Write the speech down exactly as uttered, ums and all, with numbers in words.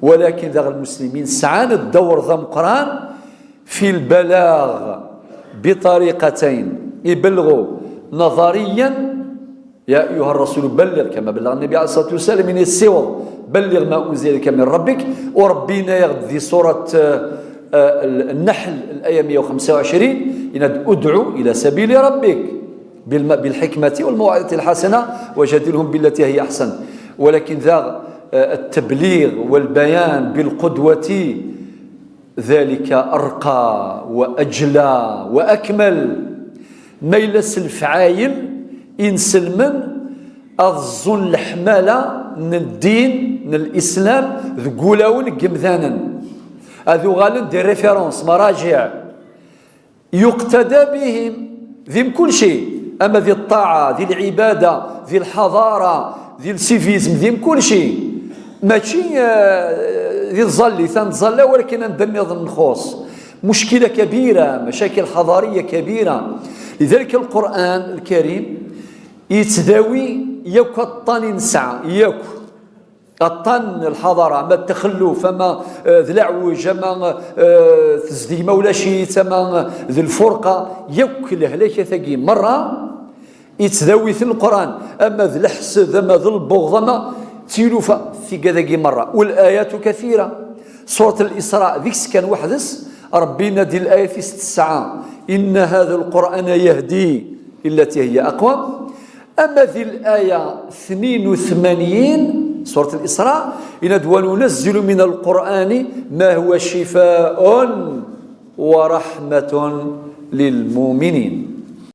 ولكن daɣ المسلمين sɛan ddawr d ameqqran في البلاغ بطريقتين. يبلغوا نظريا، يا أيها الرسول بلغ كما بلغ النبي عليه الصلاة والسلام، يعني سوى بلغ ما أنزل إليك من ربك. وربنا يغد في سورة آه، آه، النحل الآية مية وخمسة وعشرين، إن ادع إلى سبيل ربك بالم- بالحكمة والموعظة الحسنة وجادلهم بالتي هي أحسن. ولكن ذا آه، التبليغ والبيان بالقدوة ذلك أرقى وأجلى وأكمل. Ma yella s lefɛayel inselmen ad ẓẓun leḥmala n ddin n l'islam deg wulawen n yemdanen, ad uɣalen des références, marajiɛ, يقتدى بهم di mkul cay, ama di ṭṭaɛa, di lɛibada, di lḥaḍara, di lsivism, di mkul cay. Mačči eh, di tẓallit, ad nettẓalla walakin anda nniḍen nxuṣ. مشكلة كبيرة، مشاكل حضارية كبيرة. لذلك القرآن الكريم yettdawi yakk aṭṭan i nesɛa, yakk aṭṭan n lḥaḍara, ama d taxelluf, ama eh, d leɛwej, ama eh, tezdeg ma ulac-itt, ama eh, d lfurqa, yakk lehlak-agi merra yettdawi-ten Leqran, ama d leḥsed, ama d lbuɣḍ, ama d tilufa, tigad-agi merra. والآيات كثيرة. Surat al-Isra, deg-s kan weḥd-s, Ṛebbi yenna di layat-is tesɛa: إن هذا القرآن يهدي للتي هي أقوم. Ama di laya tnin u tmanyin, surat al-Isra, yenna-d: وننزل من القرآن ما هو شفاء ورحمة للمؤمنين.